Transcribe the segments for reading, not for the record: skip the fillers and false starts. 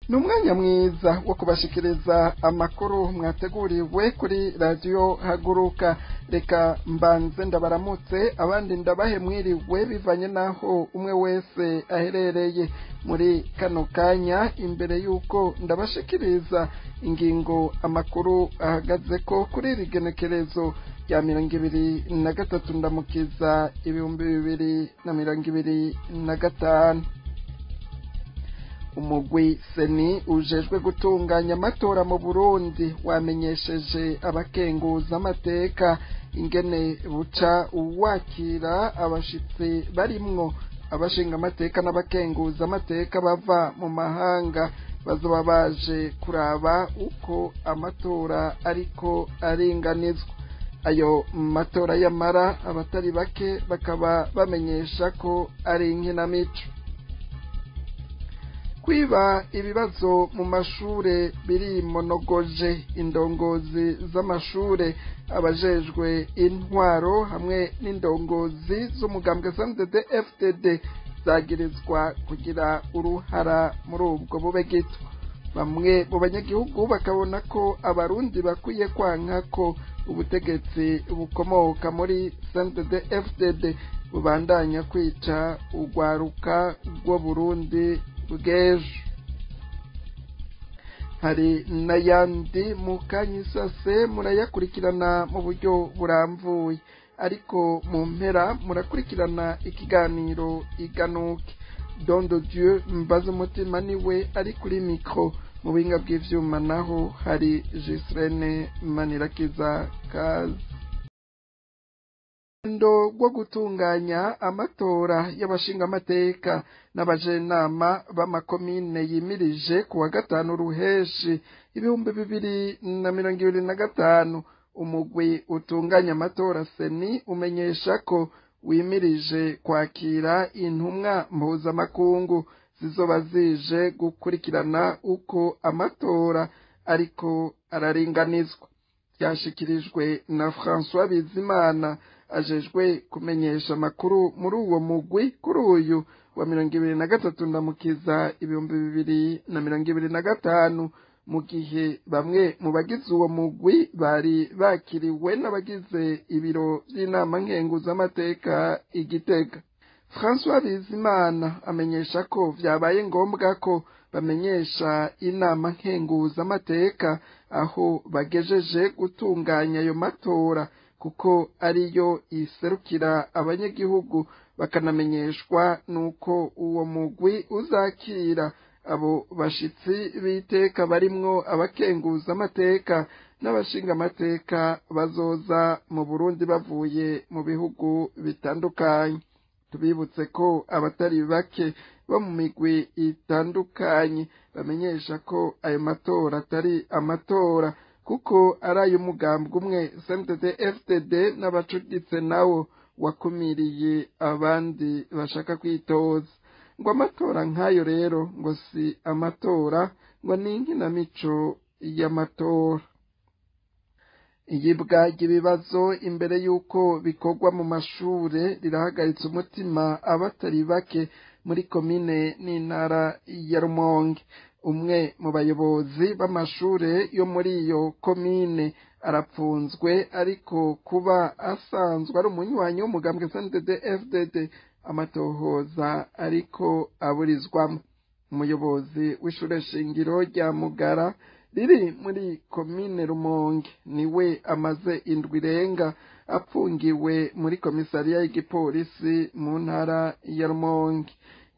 Ni umwanya mwiza wo kubashikiriza amakuru mwateguriwe kuri Radiyo Haguruka. Reka mbanze ndabaramutse, abandi ndabahe mwiriwe bivanye n'aho umwe wese aherereye muri kano kanya. Imbere y'uko ndabashikiriza ingingo amakuru ahagaze ko kuri iri genekerezo rya 23 Ndamukiza 2025, umugwi CENI ujejwe gutunganya amatora mu Burundi wamenyesheje abakenguza amateka ingene buca wakira abashitsi barimwo abashinga amateka n'abakenguza amateka bava mu mahanga bazoba baje kuraba uko amatora ariko aringanizwa. Ayo matora yamara abatari bake bakaba bamenyesha ko ari inkinamico. Kwiba ibibazo mu mashure birimonogoje. Indongozi z'amashure, abajejwe intwaro hamwe n'indongozi z'umugambwe CNDD FDD zagirizwa kugira uruhara muri ubwo bube gito. Bamwe mu banyagihugu bakabona ko Abarundi bakwiye kwanka ko ubutegetsi bukomoka muri CNDD FDD bubandanya kwica urwaruka rwo Burundi bw'ejo. Hari n'ayandi mukanyisase, murayakurikirana mu buryo burambuye, ariko mu mpera murakurikirana ikiganiro Iganuke. Don de Dieu Mbaza Umutima niwe ari kuri mikro, mu buhinga bw'ivyuma naho hari Gislene Manirakiza. Kazi urugendo rwo gutunganya amatora y'abashingamateka n'abajenama b'amakomine yimirije ku wa gatanu Ruheshi 2025, umugwi utunganya amatora CENI umenyesha ko wimirije kwakira intumwa mpuzamakungu zizoba zije gukurikirana uko amatora ariko araringanizwa. Byashikirijwe na François Bizimana ajejwe kumenyesha amakuru muri uwo mugwi kuri uyu wa 23 Ndamukiza 2025, mu gihe bamwe mu bagize uwo mugwi bari bakiriwe n'abagize ibiro by'inama nkenguzamateka i Gitega. François Bizimana amenyesha ko vyabaye ngombwa ko bamenyesha inama nkenguzamateka aho bagejeje gutunganya ayo matora, kuko ariyo iserukira abanyagihugu, bakanamenyeshwa nuko uwo mugwi uzakira abo bashitsi b'iteka barimwo abakenguza amateka n'abashinga amateka bazoza mu Burundi bavuye mu bihugu bitandukanye. Tubibutse ko abatari bake bo mu migwi itandukanye bamenyesha ko ayo matora atari amatora, kuko ari ay'umugambwe umwe CNDD FDD n'abacuditse nawo wakumiriye abandi bashaka kwitoza. Ngo amatora nk'ayo rero ngo si amatora, ngo ni inkinamico y'amatora. Iyibwa ry'ibibazo imbere y'uko bikorwa mu mashure rirahagaritse umutima abatari bake muri komine n'intara ya Rumonge. Umwe mu bayobozi b'amashure yo muri iyo komine arapfunzwe, ariko kuba asanzwe ari umunywanyi w'umugambwe CNDD FDD amatohoza ariko aburizwamo. Umuyobozi w'ishure shingiro rya Mugara riri muri komine Rumonge niwe amaze indwi irenga apfungiwe muri komisariya y'igipolisi mu ntara ya Rumonge.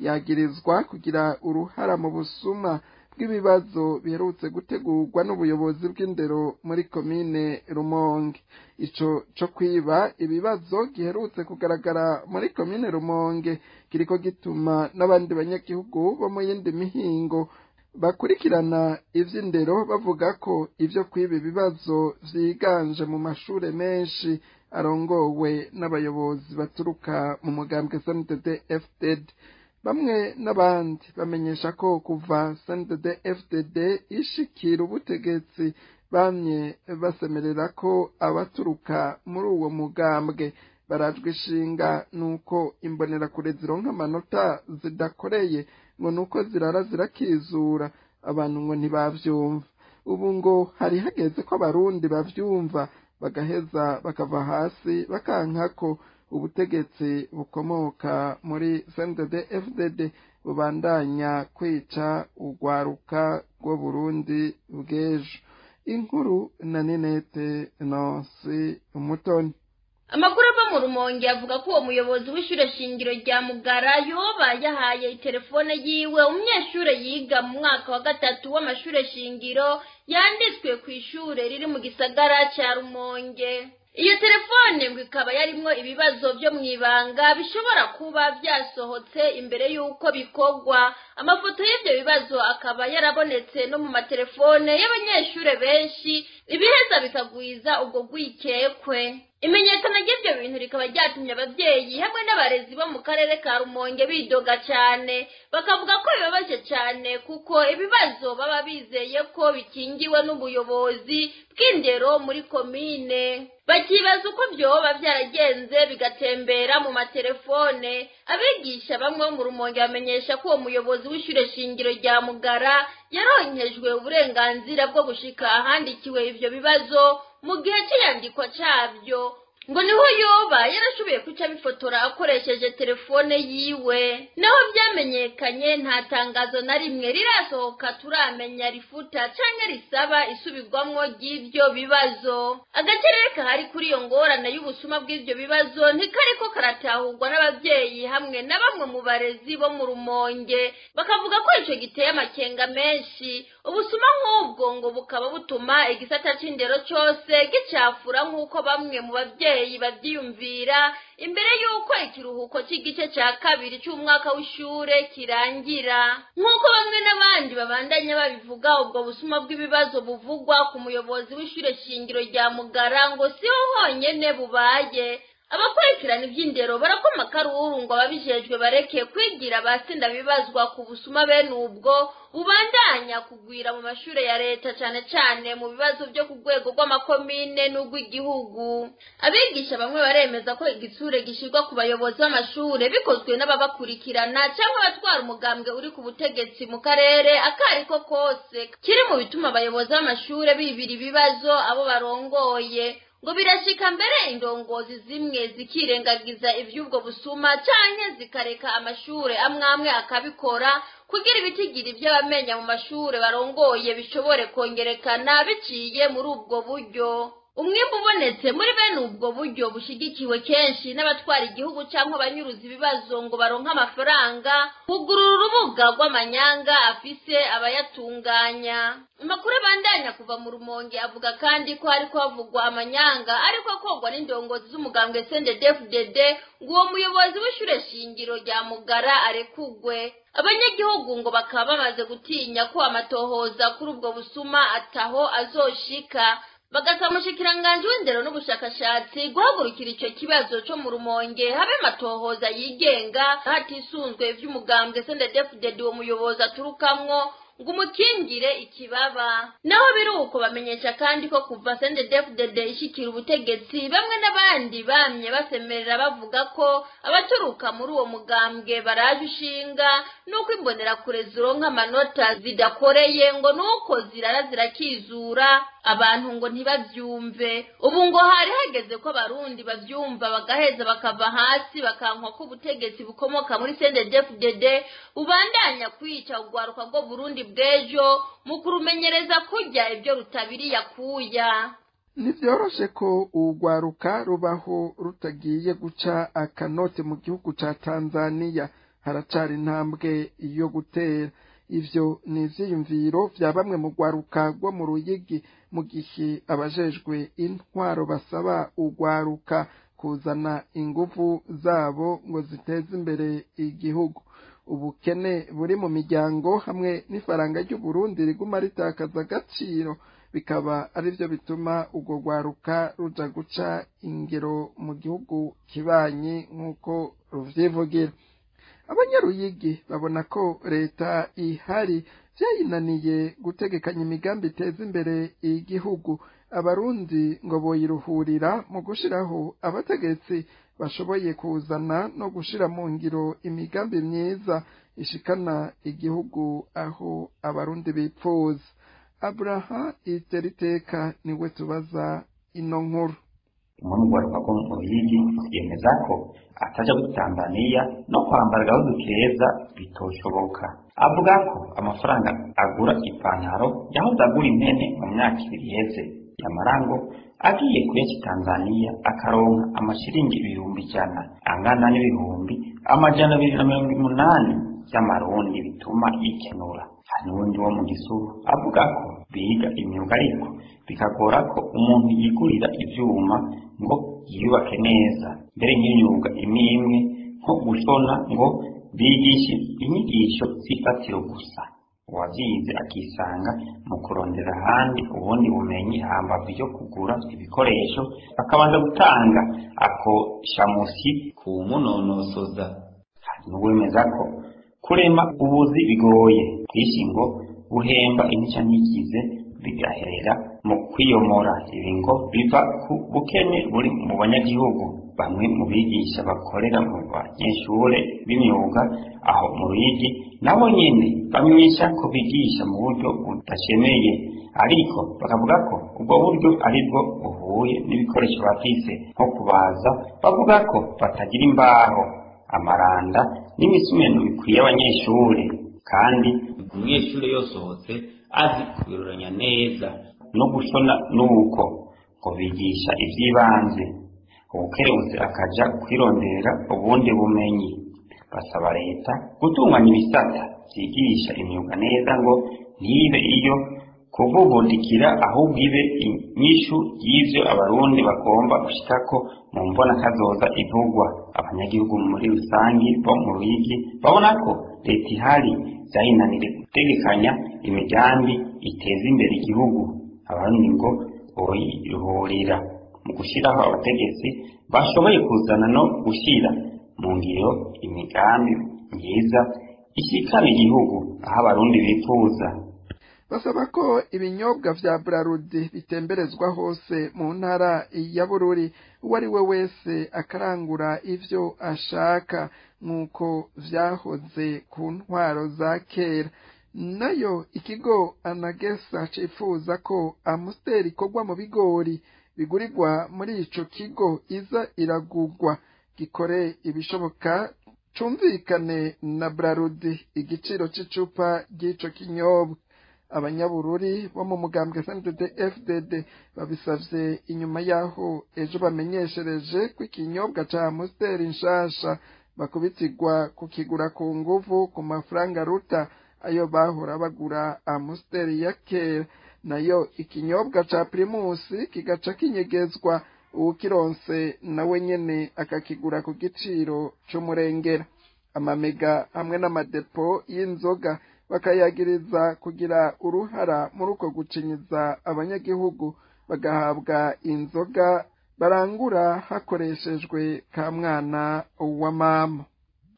Yagirizwa kugira uruhara mu busuma bw'ibibazo biherutse gutegurwa n'ubuyobozi bw'indero muri komine Rumonge. Ico co kwiba ibibazo giherutse kugaragara muri komine Rumonge kiriko gituma n'abandi banyagihugu bo mu yindi mihingo bakurikirana ivy'indero bavuga ko ivyo kwiba ibibazo vyiganje mu mashure menshi arongowe n'abayobozi baturuka mu mugambwe CNDD FDD. Bamwe n'abandi bamenyesha ko kuva CNDD FDD ishikira ubutegetsi bamye basemerera ko abaturuka muri uwo mugambwe barajwe ishinga nuko imbonerakure zironka amanota zidakoreye, ngo nuko zirara zirakizura. Abantu ngo ntibavyumva. Ubu ngo hari hageze ko abarundi bavyumva, bagaheza bakava hasi bakanka ko ubutegetsi bukomoka muri CNDD FDD bubandanya kwica urwaruka rwo Burundi bw'ejo. Inkuru na Ninete Nonsi Umutoni. Amakuru ava mu Rumonge avuga ko uwo muyobozi w'ishure shingiro rya Mugara yoba yahaye telefone yiwe umunyeshure yiga mu mwaka wa gatatu w'amashure shingiro yanditswe ku ishure riri mu gisagara ca Rumonge. Iyo telefone ngo ikaba yarimwo ibibazo vyo mw'ibanga bishobora kuba vyasohotse imbere y'uko bikorwa. Amafoto y'ivyo bibazo akaba yarabonetse no mu matelefone y'abanyeshure benshi, ibiheza bikagwiza ubwo rwikekwe. Imenyekana ry'ivyo bintu rikaba ryatumye abavyeyi hamwe n'abarezi bo mu karere ka Rumonge bidoga cane, bakavuga ko bibabaje cane kuko ibibazo baba bizeye ko bikingiwe n'ubuyobozi bw'indero muri komine. Bakibaza uko vyoba vyaragenze bigatembera mu matelefone. Abigisha bamwe bo mu Rumonge bamenyesha ko uwo muyobozi w'ishure shingiro rya Mugara yaronkejwe uburenganzira bwo gushika ahandikiwe ivyo bibazo mu gihe c'iyandikwa cabyo, ngo niho yoba yarashoboye kuca abifotora akoresheje telefone yiwe. Naho vyamenyekanye, nta tangazo na rimwe rirasohoka turamenya rifuta canke risaba isubirwamwo ry'ivyo bibazo. Agacerere kahari kuri iyo ngorane y'ubusuma bw'ivyo bibazo ntikariko karatahurwa n'abavyeyi hamwe na bamwe mu barezi bo mu Rumonge, bakavuga ko ico giteye amakenga menshi. Ubusuma nk'ubwo ngo bukaba butuma igisata c'indero cose gicafura, nk'uko bamwe mu bavyeyi bavyiyumvira imbere y'uko ikiruhuko c'igice ca kabiri c'umwaka w'ishure kirangira. Nk'uko bamwe n'abandi babandanya babivuga, ubwo busuma bw'ibibazo buvugwa ku muyobozi w'ishure shingiro rya Mugara ngo siho honyene bubaye. Abakurikirana ivy'indero barakoma akaruru ngo ababijejwe bareke kwigira bibazwa ku busuma bene ubwo bubandanya kugwira mu mashure ya leta, cane cane mu bibazo vyo ku rwego rw'amakomine n'urw'igihugu. Abigisha bamwe baremeza ko igitsure gishirwa ku bayobozi b'amashure bikozwe n'ababakurikirana canke abatwara umugambwe uri ku butegetsi mu karere akariko kose kiri mu bituma abayobozi b'amashure bibira ibibazo abo barongoye. Ngo birashika mbere indongozi zimwe zikirengagiza ivy'ubwo busuma canke zikareka amashure amwamwe akabikora kugira ibitigiri vy'abamenya mu mashure barongoye bishobore kongerekana biciye muri ubwo buryo. Umwimbu ubonetse muri bene ubwo buryo bushigikiwe kenshi n'abatwara igihugu canke abanyuruza ibibazo ngo baronke amafaranga, kugurura urubuga rw'amanyanga afise abayatunganya. Amakuru abandanya kuva mu Rumonge avuga kandi ko hariko havugwa amanyanga ariko akorwa n'indongozi z'umugambwe CNDD-FDD ngo uwo muyobozi w'ishure shingiro rya Mugara arekugwe. Abanyagihugu ngo bakaba bamaze gutinya ko amatohoza kuri ubwo busuma ataho azoshika, bagasaba umushikiranganji w'indero n'ubushakashatsi guhagurukira ico kibazo co mu Rumonge habe amatohoza yigenga hatisunzwe ivy'umugambwe CNDD-FDD uwo muyobozi aturukamwo ngo umukingire ikibaba. Naho biri uko, bamenyesha kandi ko kuva CNDD-FDD ishikira ubutegetsi, bamwe n'abandi bamye basemerera bavuga ko abaturuka muri uwo mugambwe baraje ushinga nuko imbonerakure zironka amanota zidakoreye, ngo nuko zirara zirakizura abantu ngo ntibavyumve. Ubu ngo hari hageze ko abarundi bavyumva bagaheza bakava hasi bakankwa ko ubutegetsi bukomoka muri CNDD-FDD bubandanya kwica urwaruka rwo Burundi bw'ejo mu kurumenyereza kurya ibyo rutabiriya kuya. Ntivyoroshe ko urwaruka rubaho rutagiye guca akanote mu gihugu ca Tanzania. Haracari intambwe yo gutera. Ivyo ni ivyiyumviro vya bamwe mu rwaruka rwo mu Ruyigi, mu gihe abajejwe intwaro basaba urwaruka kuzana inguvu zabo ngo ziteze imbere igihugu. Ubukene buri mu miryango hamwe n'ifaranga ry'Uburundi riguma ritakaza agaciro bikaba arivyo bituma urwo rwaruka ruja guca ingero mu gihugu kibanyi nk'uko ruvyivugira. Abanyaruyigi babona ko leta ihari vyayinaniye gutegekanya imigambi iteza imbere igihugu. Abarundi ngo boyiruhurira mu gushiraho abategetsi bashoboye kuzana no gushira mu ngiro imigambi myiza ishikana igihugu aho abarundi bipfuza. Abraha Iteriteka niwe tubaza ino nkuru. Umwe mu rwaruka rwo mu Ruyigi yemeza ko ataja muri Tanzania no kwambara agahuzu keza bitoshoboka. Avuga ko amafaranga agura ipantaro yahoze agura impene mu myaka 2 iheze, yamara ngo agiye kuyaca Tanzania akaronka amashiringi 100,000 angana n'280,000 y'amarundi bituma yikenura. Hari n'uwundi wo mu Gisuru avuga ko biga imyuga ariko bikagora ko umuntu yigurira ivyuma ngo yiyubake neza, mbere nk'imyuga imwe imwe nko gushona ngo bigishe inyigisho z'ifatiro gusa, uwavyize akisanga mu kurondera ahandi ubundi bumenyi hambavu yo kugura ibikoresho bakabanza gutanga ako shamusi kumunonosoza. Hari n'uwemeza ko kurema ubuzi bigoye bwinshi ngo buhemba intica ntikize bigaherera mu kwiyomora, ibi ngo biva ku bukene buri mu banyagihugu. Bamwe mu bigisha bakorera mu banyeshure b'imyuga aho mu Ruyigi nabo nyene bamenyesha ko bigisha mu buryo budashemeye, ariko bakavuga ko ubwo buryo aribwo buhuye n'ibikoresho bafise nko kubaza. Bavuga ko batagira imbaho, amaranda n'imisumeno bikwiye abanyeshure, kandi umunyeshure yosohotse azi kubiroranya neza no gushona nuko ngo bigisha ivy'ibanze, uwukerebutse akaja kwirondera ubundi bumenyi. Basaba leta gutunganya ibisata vyigisha imyuga neza ngo ntibe iyo kuvubundikira, ahubwo ibe inyishu y'ivyo abarundi bagomba gushikako mu mbona kazoza ivugwa. Abanyagihugu muri rusangi bo mu Ruyigi babona ko leta ihari vyayinanire gutegekanya imigambi iteza imbere igihugu. Abarundi ngo boyihurira mu gushiraho abategetsi bashoboye kuzana no gushira mu ngiro imigambi myiza ishikana igihugu aho abarundi bifuza. Basaba ko ibinyobwa vya Brarudi bitemberezwa hose mu ntara ya Bururi, uwo ari we wese akarangura ivyo ashaka nk'uko vyahoze ku ntwaro za kera. Nayo ikigo Anagesa cifuza ko Amstel ikorwa mu bigori bigurirwa muri ico kigo iza iragugwa, gikore ibishoboka cumvikane na Brarudi igiciro c'icupa ry'ico kinyobwa. Abanyabururi bo mu mugambwe SNDD FDD babisavye inyuma yaho ejo bamenyeshereje ko ikinyobwa ca Amstel nshasha bakubitirwa kukigura ku nguvu ku mafaranga ruta ayo bahora bagura Amstel ya kera. Nayo ikinyobwa ca Primus kigaca kinyegezwa, uwukironse nawe nyene akakigura ku giciro c'umurengera. Amamega hamwe n'amadepo y'inzoga bakayagiriza kugira uruhara muri uko gucinyiza abanyagihugu, bagahabwa inzoga barangura hakoreshejwe ka mwana wa mama.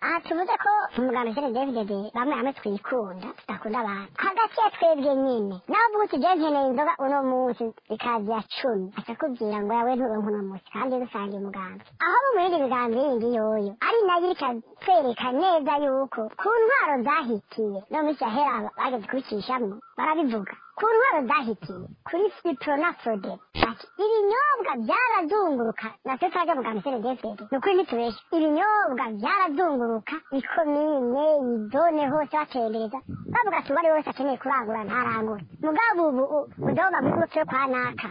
Aha tuvuze ko umugambi CNDD-FDD bamwe hamwe twikunda tudakunda abantu hagati ya twebwe nyine. Nawe uvuga uti jewe nkeneye inzoga uno munsi ikazi ya 10, akakubwira ngo yawe nturonka uno munsi kandi dusangiye umugambi. Aho mu yindi migambi yindi yoyo ari nayo ikatwereka neza yuko ku ntwaro zahitiye no minsi yahera bageze kubicishamwo barabivuga, ku ntwaro zahitiye kuri Cipronafrode ati ibinyobwa byarazunguruka na twe twaje mugambi CNDD-FDD ni ukuri ntitubeshe, ibinyobwa byarazunguruka ikomine izone hose batembereza bavuga ati uwari wese akeneye kurangura ntarangure. Mugabo ubu uzoba mukuru kwa naka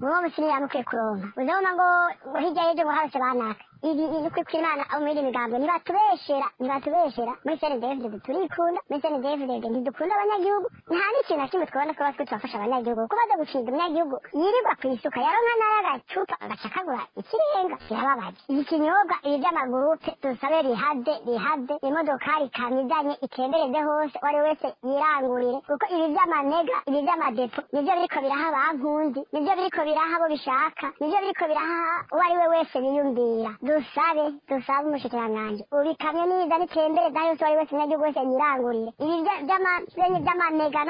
uwo musiriya mukwiye kuronka, uzabona ngo hirya y'ejo ngo harose banaka. Ibi ni ukuri kw'Imana abo muri migambi ntibatubeshera, ntibatubeshera. Muri CNDD-FDD turikunda, muri CNDD-FDD ntidukunda abanyagihugu, nta n'ikintu na kimwe twabona ko batwe turafasha abanyagihugu. Kuko baza gukinga umunyagihugu yirirwa kw'isuka yaronka nayo agacupa agaca akagura ikirenga, birababaje. Iki kinyobwa ibi by'amagurupe dusabe rihave, rihave imodokari ikamyo izanye itembereze hose uwo ari we wese yirangurire, kuko ibi by'amamega ibi by'amadepo nivyo biriko biraha bankunzi, nivyo biriko biraha abo bishaka, nivyo biriko biraha uwo ari we wese biyumvira. Dusabe, dusabe umushikiranganji ubikamyo niza nitembereza yose uwari wese umunyagihugu wese yirangurire. Ibi by'amamega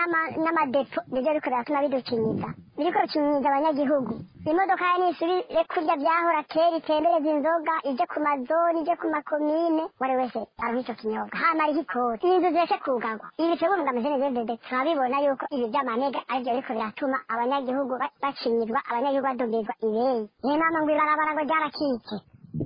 n'amadepo nivyo biriko biratuma bidukinyiza. Biriko bikinyiza abanyagihugu. Imodoka nisubire kurya vyahora kera, itembereza inzoga, ije ku mazoni, ije ku makomine, uwari wese aronka ico kinyobwa, hama ariho ikoti, inzu zireke kugarwa. Ibi twebwe umugambi CNDD-FDD turabibona yuko ibi vy'amamega arivyo biriko biratuma abanyagihugu bacinyizwa, abanyagihugu badugizwa ibeyi. Niyo nama ngo ibarabara ngo ryarakitse,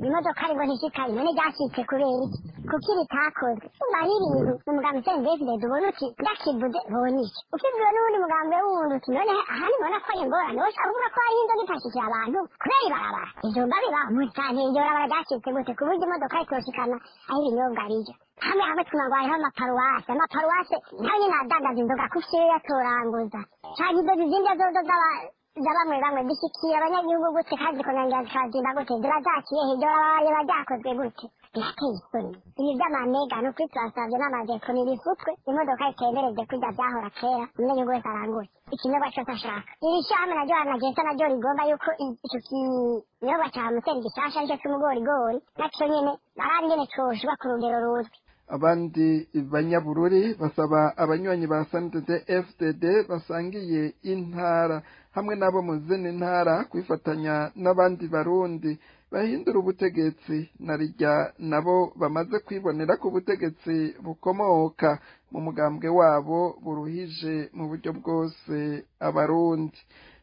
imodoka ngo ntishikaye, none ryacitse kubera iki? Kuki ritakozwe? Umva hari ibintu mu mugambi CNDD-FDD ubona uti ndakivuze bonike, ukibwiwe n'uwundi mugambi wundi uti none ahandi mbona ko ari ingorane, woshaka kuvuga ko hari inzoga itashikiye abantu kubera ibarabara. Ivyo mba bibaho muri santire, iryo barabara ryacitse gute ku buryo imodoka itoshikana aho ibinyobwa bija? Hamwe hamwe twumva ngo hariho amaparuwase, amaparuwase nayo nyene adandaza inzoga, kuki yo yatoranguza canke izo zizindi zozo za bamwe bamwe bishikiye abanyagihugu gute, kandi zikonongera zikabazimba gute? Ziba zaciye he? Iryo barabara riba ryakozwe gute? Birateye isoni ibi vy'amamega. Ni ukuri turasavye n'amajeko nibifutwe, imodoka itembereze kurya vyahora kera, umunyagihugu wese arangure ikinyobwa cose ashaka. Iri shirahamwe naryo anagesa naryo rigomba yuko ico kinyobwa ca Museri gishasha arico c'umugorigori, naco nyene barabe ingene coshirwa ku rugero ruzwi. Abandi banyabururi basaba abanywanyi ba SNDD FDD basangiye intara hamwe n'abo mu zindi ntara kwifatanya n'abandi barundi bahindura ubutegetsi, na rirya nabo bamaze kwibonera ko ubutegetsi bukomoka mu mugambwe wabo buruhije mu buryo bwose abarundi.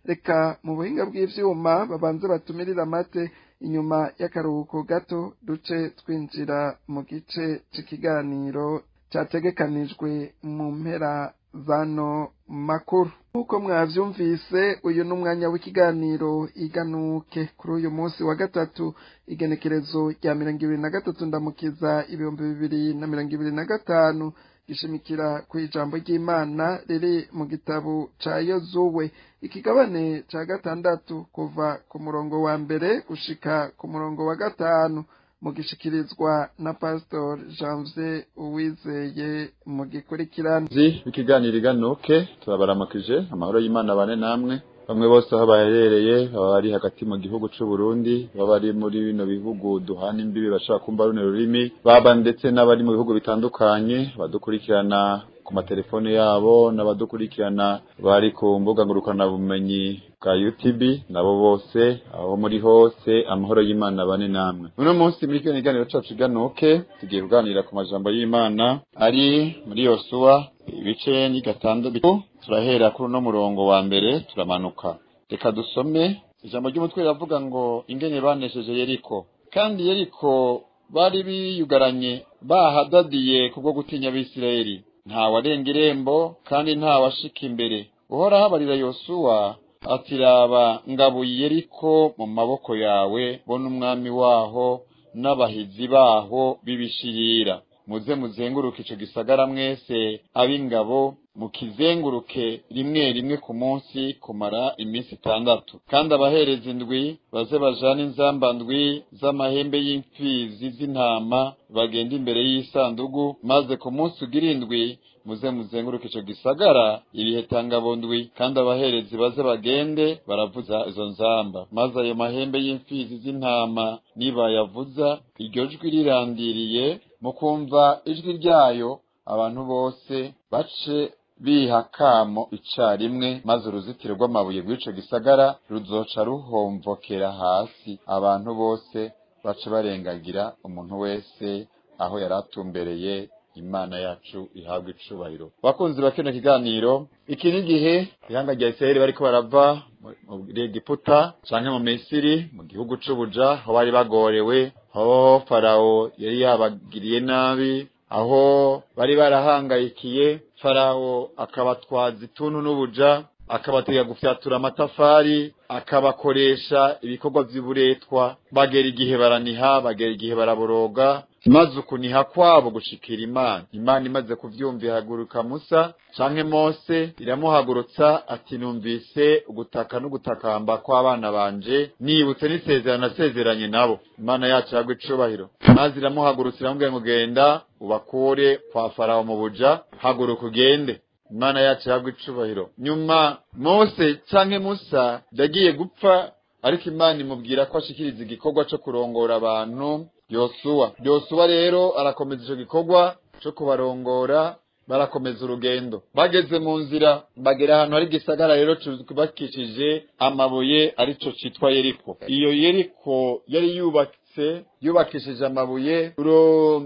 Reka mu buhinga bw'ivyuma babanze batumirira amate, inyuma y'akaruhuko gato duce twinjira mu gice c'ikiganiro categekanijwe mu mpera zano makuru. Nk'uko mwavyumvise, uyu ni umwanya w'ikiganiro Iganuke. Kuri uyu munsi wa gatatu, igenekerezo rya 23 Ndamukiza 2025, gishimikira ku ijambo ry'Imana riri mu gitabo ca Yozuwe, ikigabane ca 6, kuva ku murongo wa 1 gushika ku murongo wa 5, mugishikirizwa na Pastor Janvier Uwizeye. Mu gikurikirana Ikiganiro Iganuke, turabaramukije, amahoro y'Imana bane namwe. Bamwe bose aho baherereye, baba bari hagati mu gihugu c'u Burundi, baba bari muri bino bihugu duhana imbibi bashaka kumva runo rurimi, baba ndetse n'abari mu bihugu bitandukanye badukurikirana ku matelefone yabo, n'abadukurikirana bari ku mbuga ngurukanabumenyi bwa YouTube, nabo bose aho muri hose, amahoro y'Imana bane namwe. Uno munsi muri kino kiganiro cacu Iganuke tugiye kuganira ku majambo y'Imana ari muri Yosuwa ibice ni 6. Turahera kuri uno murongo wa 1 turamanuka. Reka dusome ijambo ry'umutwe riravuga ngo ingene banesheje Yeriko. Kandi Yeriko bari biyugaranye bahadadiye kubwo gutinya Abisirayeli, nta warenga irembo kandi nta washika imbere. Uhoraho abarira Yosuwa ati: raba, ngabuye Yeriko mu maboko yawe, bo n'umwami waho n'abahizi baho b'ibishirira. Muze muzenguruke ico gisagara mwese ab'ingabo, mukizenguruke rimwe rimwe ku munsi kumara iminsi 6. Kandi abahereza 7 baze bajane inzamba 7 z'amahembe y'imfizi z'intama, bagenda imbere y'isandugu, maze ku munsi ugira 7 muze muzenguruke ico gisagara ibihetangabo 7. Kandi abaherezi baze bagende baravuza izo nzamba, maze ayo mahembe y'imfizi z'intama nibayavuza iryo jwi rirandiriye, mukumva ijwi ryayo, abantu bose bace biha kamo icarimwe, maze uruzitiro rw'amabuye rw'ico gisagara ruzoca ruhomvokera hasi, abantu bose bace barengagira, umuntu wese aho yaratumbereye. Imana yacu ihabwa icubahiro. Bakunzi ba kino kiganiro, iki ni igihe ihanga rya Isirayeli bariko barava muri Egiputa canke mu Misiri, mu gihugu c'ubuja, aho bari bagorewe, aho Farawo yari yabagiriye nabi, aho bari barahangayikiye Farawo akabatwaza ituntu n'ubuja, akabatega gufyatura amatafari, akabakoresha ibikorwa vy'uburetwa. Bagera igihe baraniha, bagera igihe baraboroga, maze ukuniha kwabo gushikira Imana. Imana imaze kuvyumva ihaguruka Musa canke Mose, iramuhagurutsa ati: numvise ugutaka n'ugutakamba kw'abana banje, nibutse n'isezerano nasezeranye nabo. Imana yacu yagwe icubahiro. Maze iramuhagurutsa iramubwira ngo genda ubakure kwa Farawo mu buja, haguruka ugende. Imana yacu yagwe icubahiro. Nyuma Mose canke Musa yagiye gupfa, ariko Imana imubwira ko ashikiriza igikorwa co kurongora abantu Yosuwa. Yosuwa rero arakomeza ico gikorwa co kubarongora. Barakomeza urugendo, bageze mu nzira bagera ahantu hari igisagara rero cubakishije amabuye, arico citwa Yeriko. Iyo Yeriko yari yubatse yubakishije amabuye, uro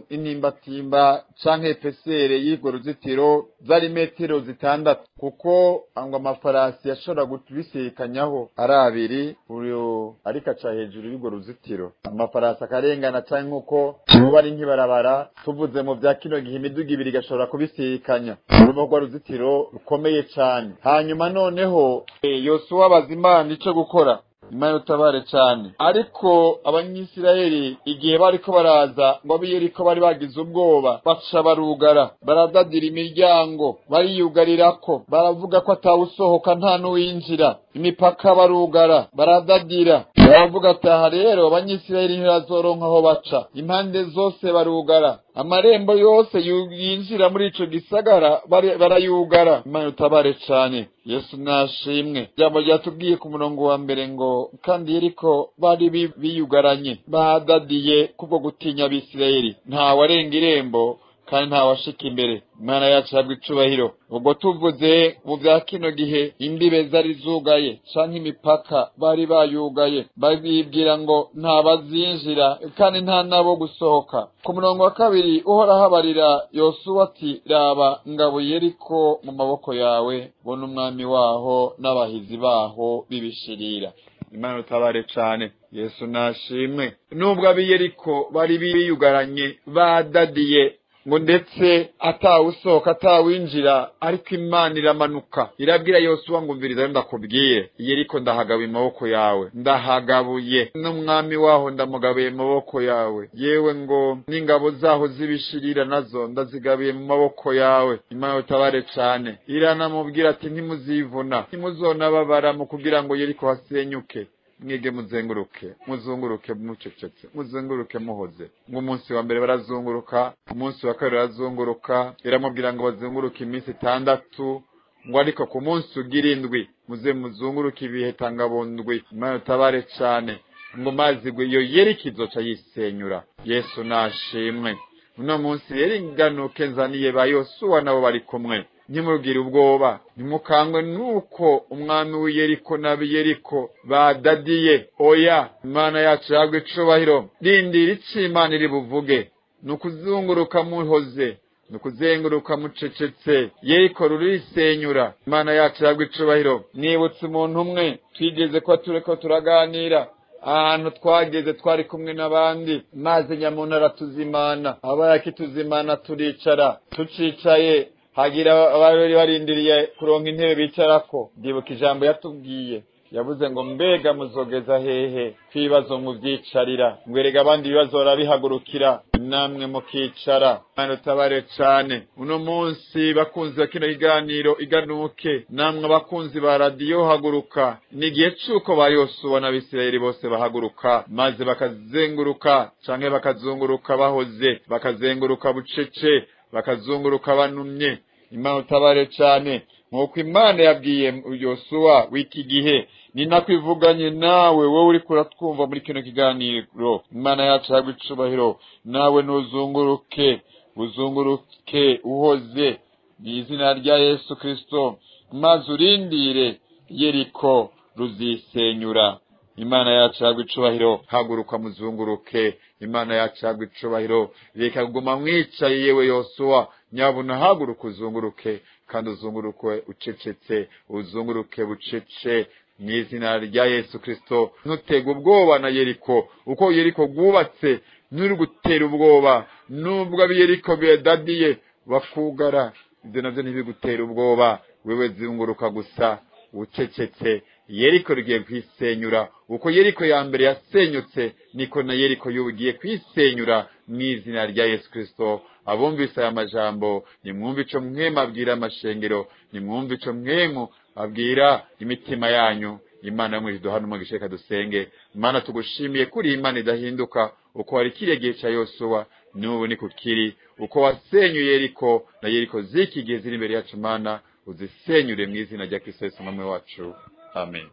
intimbatimba canke pesere y'urwo ruzitiro zari metero 6, kuko ngo amafarasi yashobora kubisikanyaho ari abiri, uyo ariko aca hejuru y'urwo ruzitiro, amafarasi akarengana, canke nkuko ubu ari nk'ibarabara tuvuze mu vya kino gihe, imiduga ibiri igashobora kubisikanya. Urumva rwa ruzitiro rukomeye cane. Hanyuma noneho Yosuwa abaza Imana ico gukora. Imana utabare cane. Ariko Abanyisirayeli igihe bariko baraza ngo ab'Iyeriko bari bagize ubwoba, baca barugara, baradadira imiryango, bariyugarirako, baravuga ko atawusohoka nta n'uwinjira, imipaka barugara, baradadira, baravuga ati aha rero Abanyisirayeli ntibazoronka aho baca. Impande zose barugara, amarembo yose yinjira muri ico gisagara barayugara. Imana utabare cane. Yesu nashimwe. Ijambo ryatubwiye ku murongo wa mbere ngo kandi Yeriko bari biyugaranye, badadiye kubwo gutinya Abisirayeli, nta warenga irembo kandi nta washika imbere. Imana yacu ihabwe icubahiro. Ubwo tuvuze mu vya kino gihe, imbibe zari zugaye canke imipaka bari bayugaye, babibwira ngo nta bazinjira kandi nta nabo gusohoka. Ku murongo wa 2 Uhoraho abarira Yosuwa ati raba ngabo Yeriko mu maboko yawe, bona umwami waho n'abahizi baho bibishirira. Imana utabare cane. Yesu nashimwe. Nubwo ab'Iyeriko bari biyugaranye, badadiye, ngo ndetse atawusohoka atawinjira, ariko Imana iramanuka irabwira Yosuwa ngo umviriza ndakubwiye, Yeriko ndahagabuye amaboko yawe, ndahagabuye n'umwami waho ndamugabuye amaboko yawe, yewe ngo n'ingabo zaho zibishirira nazo ndazigabuye mu maboko yawe. Imana utabare cane. Iranamubwira ati ntimuzivuna, ntimuzonababara mu kugira ngo Yeriko hasenyuke, mwige muzenguruke, muzunguruke mucecetse, muzunguruke muhoze. Ngo umunsi wa mbere barazunguruka, umunsi wa kabiri barazunguruka, iramubwira ngo bazunguruke iminsi 6, ngo ariko ku munsi ugira 7 muze muzunguruke ibihe tangabondwi. Imana utabare cane. Ngo mazi iyo Yeriko izoca yisenyura. Yesu nashimwe. Uno munsi rero inganuke nzaniye ba Yosuwa nabo bari kumwe, ntimugire ubwoba, ntimukangwe nuko umwami w'Iyeriko n'ab'Iyeriko badadiye. Oya, Imana yacu yagwe icubahiro. Rindira ico Imana iri buvuge, nukuzunguruka muhoze, nukuzenguruka mucecetse, Yeriko rurisenyura. Imana yacu yagwe icubahiro. Nibutse umuntu umwe twigeze ko tureko turaganira, ahantu twageze twari kumwe n'abandi, maze nyamuntu aratuzimana, abaye akituzimana turicara, tucicaye hagira abari barindiriye kuronka intebe bicarako. Ndibuka ijambo yatubwiye, yavuze ngo mbega muzogeza hehe kwibazo muvyicarira, ngwerega abandi ibibazo barabihagurukira namwe mukicara. Imana utabare cane. Uno munsi bakunzi ba kino kiganiro iganuke, namwe abakunzi ba radiyo haguruka, ni igihe c'uko ba Yosuwa n'Abisirayeli bose bahaguruka, maze bakazenguruka canke bakazunguruka bahoze, bakazenguruka bucece, bakazunguruka banumye. Imana utabare cane. Nkuko Imana yabwiye Yosuwa w'iki gihe, ni nako ivuganye nawe wowe uriko uratwumva muri kino kiganiro. Imana yacu yagwe icubahiro. Nawe ntuzunguruke, uzunguruke uhoze mu izina rya Yesu Kristo, maze urindire Yeriko ruzisenyura. Imana yacu yagwe icubahiro. Haguruka muzunguruke. Imana yacu yagwe icubahiro. Reka kuguma mwicaye yewe Yosuwa, nyabuna haguruka uzunguruke, kandi uzunguruke ucecetse, uzunguruke bucece mu izina rya Yesu Kristo. Ntutege ubwoba na Yeriko, uko Yeriko rwubatse nturi gutera ubwoba, nubwo ab'Iyeriko bedadiye bakugara, ibyo navyo ntibigutera ubwoba. Wewe zunguruka gusa ucecetse. Yeriko rigiye kwisenyura. Uko Yeriko ya mbere yasenyutse, niko na Yeriko y'ubu igiye kwisenyura mu izina rya Yesu Kristo. Abumvise aya majambo, nimwumve ico mwema abwira amashengero, nimwumve ico mwemu abwira imitima yanyu. Imana yo duhana umugisha. Reka dusenge. Imana tugushimiye kuri Imana idahinduka, uko wari kiriya gihe ca Yosuwa n'ubu niko kiri, uko wasenyuye Yeriko na Yeriko z'iki gihe ziri imbere yacu, Mana uzisenyure mu izina rya Kristo Yesu Umwami wacu. Amen.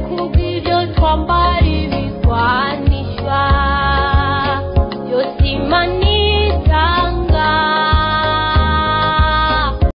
Kubw'ibyo twambara ibigwanisho.